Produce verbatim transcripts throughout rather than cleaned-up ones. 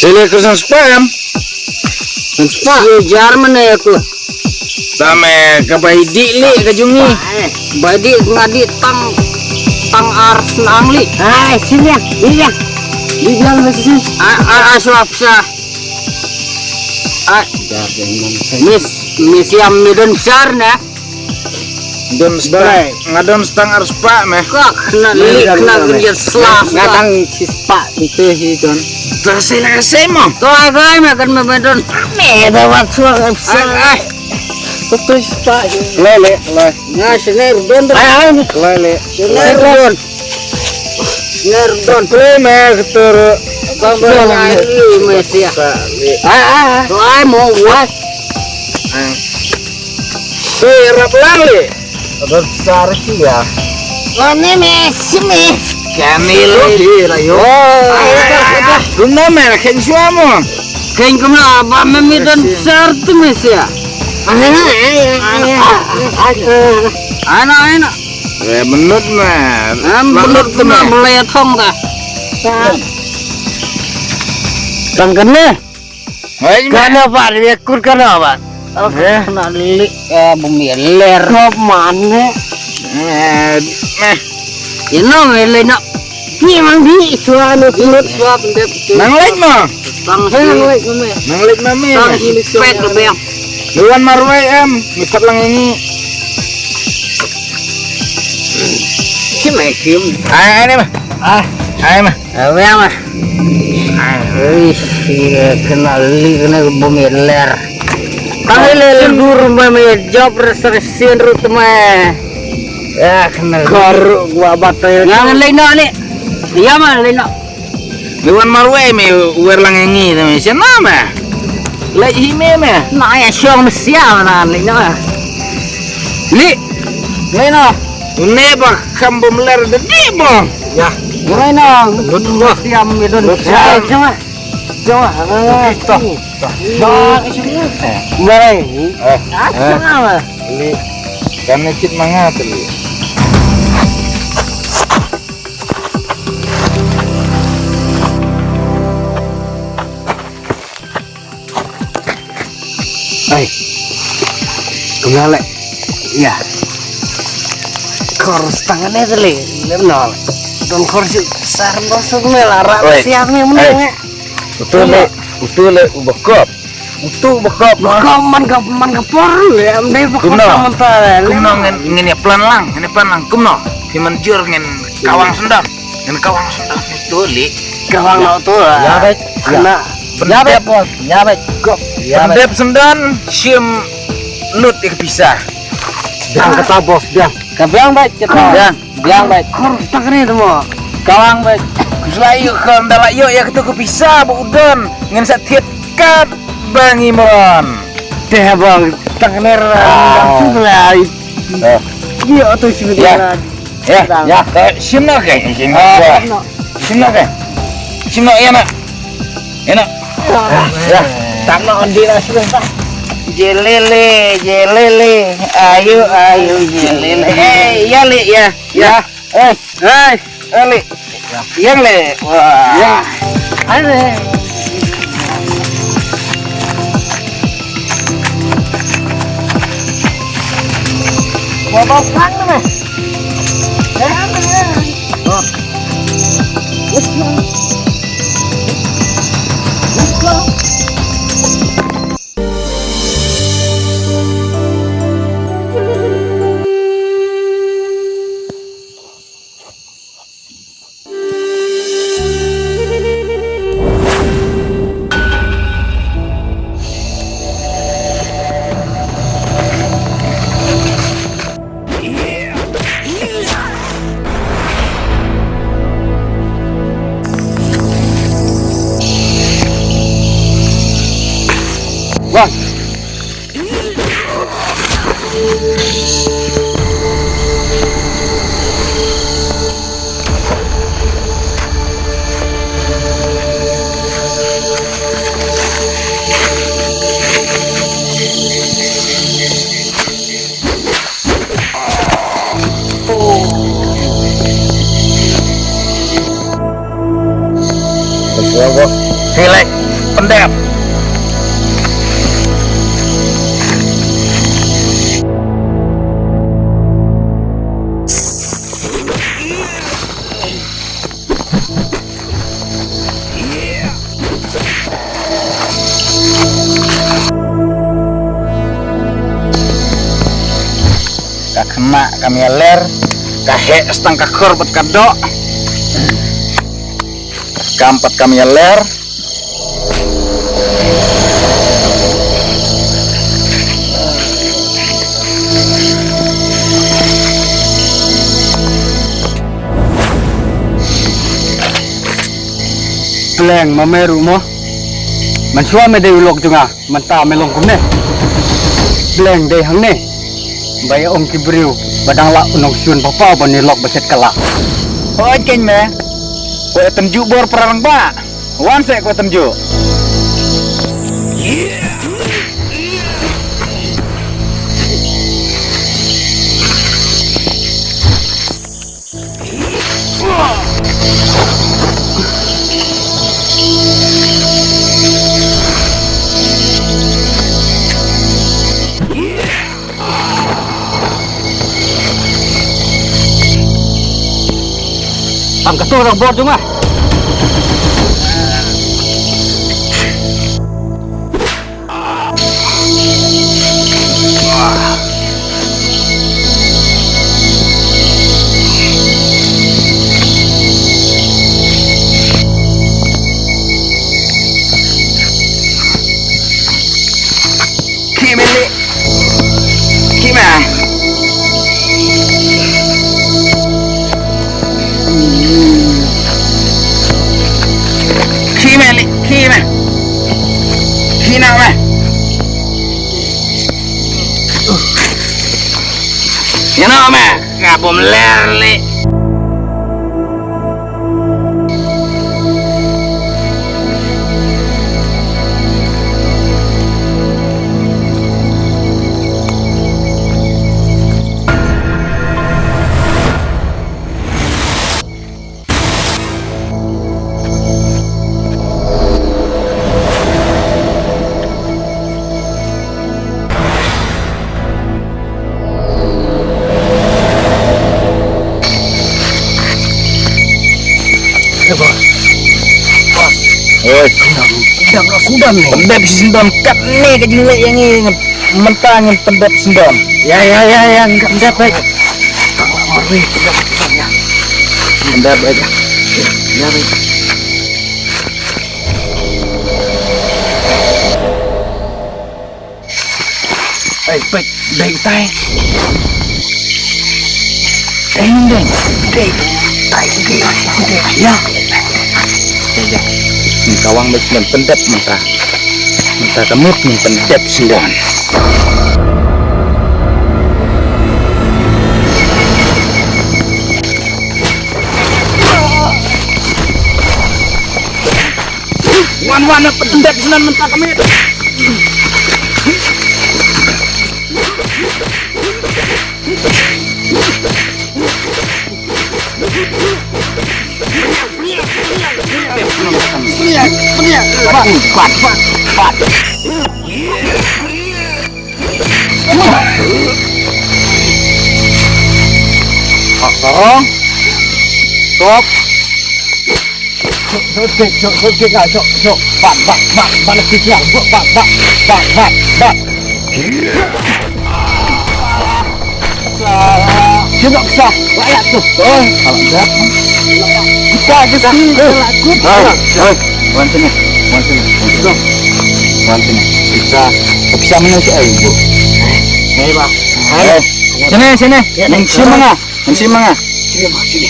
Te leh kyrsan spah em? Kyrsan spah. Ïa jar mane aku. Tame ka bai dih leh ka jong ngi. Bai dih nga dih tang, tang ar snang leh. Ai sini ya, ini ya. Ini bilang masih sini. Ai ai ai suap sa. Ai. Jar deh. Mis mis yam midon sar na. Don spah. Nga don stang ar spah me. Kok na li na gria sla. Nga dang shi spah nte hi don. To sei la sei mo. To ai kai me kan me don. Me da wat suak. Ai ai. To to spah. Leh leh leh. Nga sene don. Ai ai. Leh leh. Sene don. Ner don. Kle me ketur. Bang bang ai me sia. Ai ai. To ai mo wa. Te rap lang le. Rap sar sia. Lane me simi. Kami lo di la yo. Kumno me khen shwa mo. Khen kumno ba me mi don sar tu me sia. Ai ai ai. Ai ai. Ai ai. Eh, menut me. Em, menut me melai thong ta. Tang kene. Hai me. Kana ba, dia kur kana ba. Eh? Kana li, eh, bumi ler. Kop mane. Eh, eh. Ino me le no. Ni mang di suan tu. Suap ndep. Nang lek mo. Tang si. Nang lek mo me. Nang lek mo me. Tang si pet lo beng. Luan marwai em, mipat lang ini. Kim ai kim. Ai ai ni mah. Ai. Ai mah. Ai mah. Ai. Wih, iya, kena li kena bumi ler. Kami le gur mah me job reservation route mah. Ya, kena. Koru gua batai. Yang lain ni. Iya mah lain. Me wan marwei me wer lang ngi te me siana me. Leh hi me me. Na ya shong me sia na ni na. Ni. Ni na. Une ba kam bom ler de di bom. Ya. Ni na. Lut ba. Siam me don. Lut siam. Jom. Jom. Lut to. Ba ke sini. Ngai. Eh. Ah, sama. Ni. Kan ni kit manga tu. Ai. Kumno le. Ya. Kor stang ne le. Lem no. Don kor si sar no su me la ra. Oi. Siap me menang. Utu le, utu le u bakop. Utu bakop. Bakop man ka, man ka por le, am dei bakop. Kumno? Kumno ngin, ngin ïa plan lang, ngin ïa plan lang. Kumno? Phi man jur ngin kawang sendam. Ngin kawang sendam utu le. Kawang no tu. Ya bet. Kena. Ya bet. Ya bet. Kop. Ya bet. Pendep sendam, shim lut ïa ka pisa. Biang kata bos, biang. Ka biang bet, kata. Biang. Biang bait. Kor tak ni tu mo. Kawang bait. Ku selayu kan da la yu ya ketu ku pisa ba u don. Ngan sa thiat kat ba ngi mon. Teh bang tak ner. Ah. Tu lah. Eh. Dia tu sini. Ya. Ya. Ya. Eh, sini ke? Sini ke? Sini ke? Sini ya nak. Ina. Ya. Tang na ondi na shu ta. Jelele, jelele. Ayu, ayu, jelele. Eh, ya le ya. Ya. Eh, eh, eh le. Yang le. Wah. Ya. Are. Wah, bau pang na. Ya, ya. Wah. Let's go. Let's go. Phi leh pyndep. Ka khynnah kam ïaler, ka heh sa tang ka khor bad ka doh. Kam pat kam ïaler. Pleng ma me ruh mo. Mynshuwa me dei u lok jong nga, mynta me long kumne. Pleng dei hangne ba ïa ong ki briew ba dang lah u nongshun ba paw ban ïalok ba shet kylla. Hooid kein me. Ko tynjuh bor para rangbah. Wan seh ko tynjuh. Tang kato tang bor jong nga. Khie me leh. Khie me. Khie me leh, khie me. Khie noh me. Ïa noh me. Nga bym ler leh. Eh, boss. Boss. Oi. Sdang, sdang, sdang. Dep sdang katne ka jingleh ïa ngi mynta ngin pyndep sdang. Ya, ya, ya, ya, ngin pyndep, eh. Pyndep, eh. Ya, eh. Ei, peit, dei utai. Dei, dei, dei utai, dei, dei, ya. Dei, dei. Ka wang meit ngan pyndep mynta. Mynta ka mut ngan pyndep sdang. Wan, wan, pyndep sdang mynta ka mut. Pat, pat, pat, pat. Sarong. Stop. Sot kik, sot, sot kik, ah, sot, sot. Bat, bat, bat, bat, laki siang. Bat, bat, bat, bat, bat, bat. Sino sa? Wala tu. Oh, salah dah. Kita ke sini, salah aku. Hai, hai. Wan sini, wan sini, wan sini. Wan sini. Kita, kita mana si ai bu? Hai, bah. Hai. Sini, sini. Ning sini manga. Ning sini manga. Sini, bah, sini.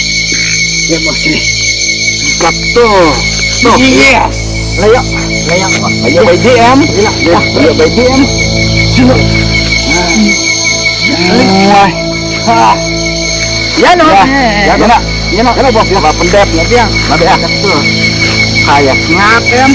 Sini, bah, sini. Kato. To. Yes. Layak. Layak, bah. Layak bai D M. Layak. Layak bai D M. Sini. Wah. Ha. Ya no. Ya, ya no. Ya no. Ya no, bos. Ya, ba pyndep na dia. Na dia. Kato. Kaya ngap em.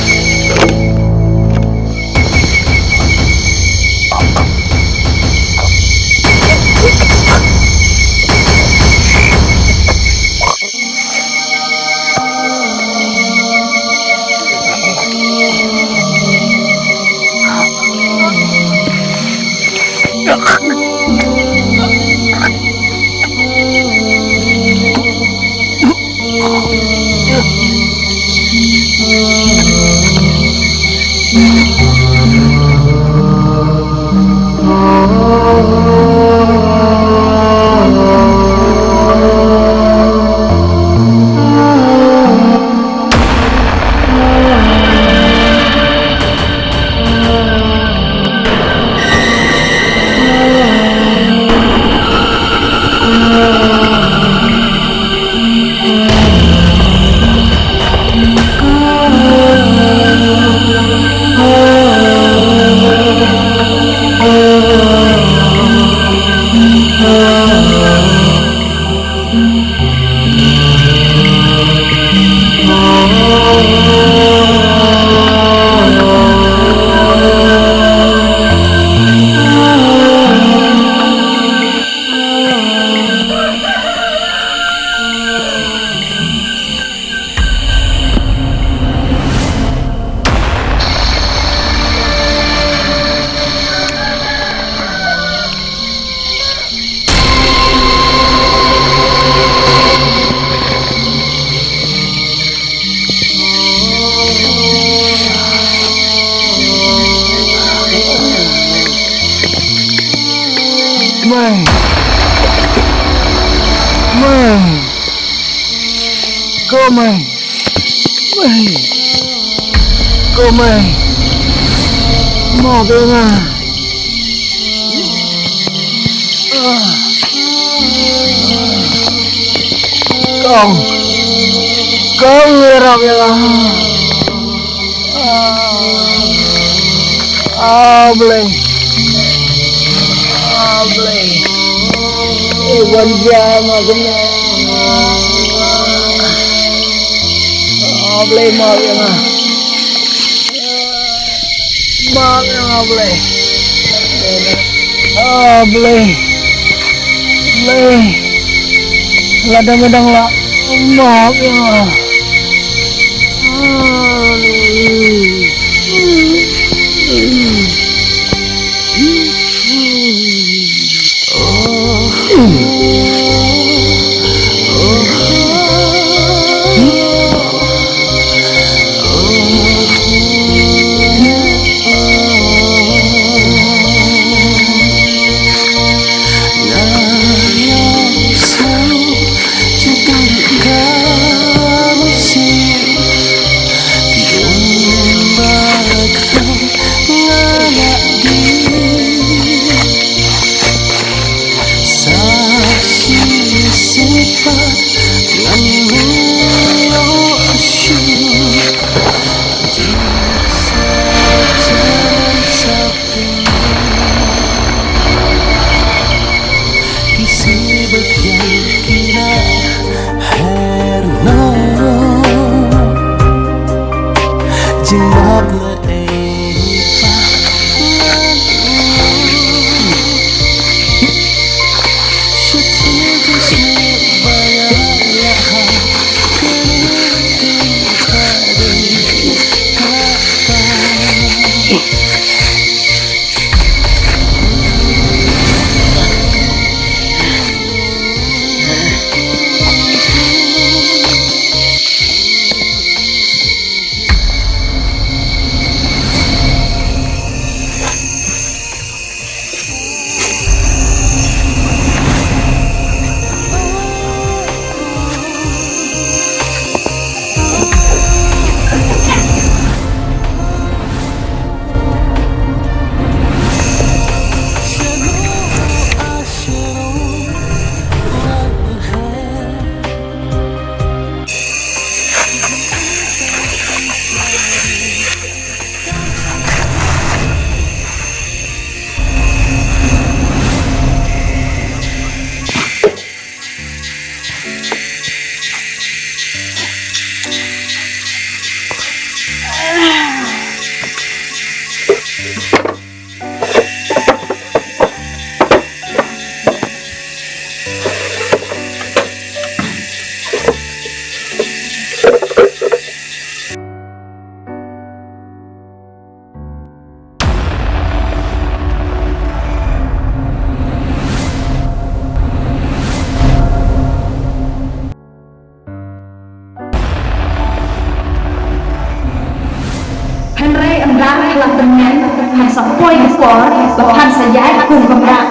Mei. Mei. Ko mei. Mei. Ko mei. Map ïa nga. Kong. Kong, ïarap ïa nga. Ah, Blei. Ah, Blei. Eh, wan jia ma kumne. Ah, Blei, map ïa nga. Map ïa nga, Blei. Ah, Blei. Blei. Lada me dang lah, map ïa nga. Hynrei ynda ka la tymmen, phan sa poi ka por ba phan sa ïaid kum ka mrad.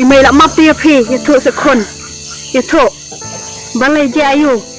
I mei la map te ïa phi, ïathuh sa khun. Ïathuh. Balei jia aïu?